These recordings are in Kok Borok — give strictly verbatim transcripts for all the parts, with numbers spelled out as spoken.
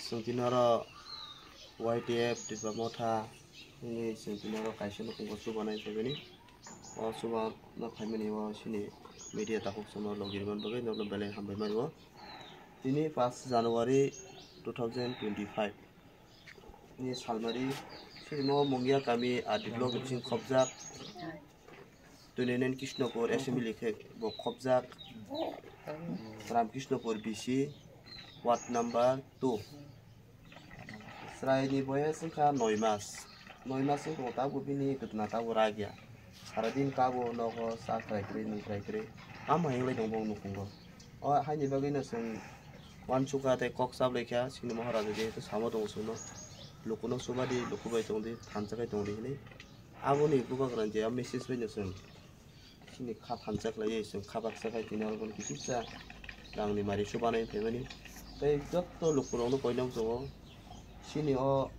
Chwng tini oro Y T F Tipra Motha hwnwi chwng tini oro kaisa nukhungo chubanai phaimani. O chubano phaimani o chini media takhuk chwngno logi rwmani bagwi norokno belai hambai mani o. Tini paanch January two thousand twenty-five ni salmari chini mo Mungia kami R D block bising khobjak. Twenty-nine Krishnapur assembly khe bo khobjak, Ramkrishnapur B C, ward number two. Chwraini boyes wngkha noi mas. Noi mas wngkha tabuk bini gwdna tabuk rak ya. Saradin kabo nogo cha kwrai kwrwi, nwng kwrai kwrwi. Tamo hinwi tong bo nukhungo. O haini bagwino chwng uansukha tei kok chaplaikha, chini Maharaja jehetu samo tongo chwngno. Lukuno chubadi, luku bai tongdi, thansa khai tongdi hinwi. Aboni bubagra je a message bai no chwng chini kha thansa khlaiwi chwng kha baksa khai tini oro bono kisisa rangni mari chubanai phaimani. Tei jotto lukurokno koinok tongo chini o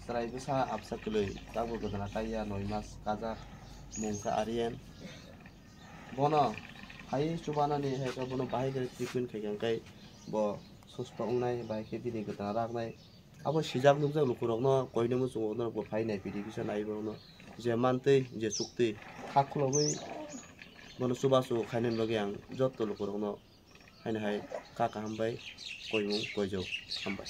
chwrai bwsa absa kwlwi tabuk gwdana kaiya noi mas kajak mungkha Aryan. Bono hai chubanani hai khe bono bahai khe treatment khai khe hwnkhe bo susto wngnai, bahai khe bini gwdana raknai. Abo sijak nukjak lukurokno koinwi muchungo norokbo phai naipidi kisa nai borokno je mantwi je chuktwi kha khulogwi bono chubachu khainani bagwi ang jotto lukurokno haino hai kha kaham bai koimung koijak hambai.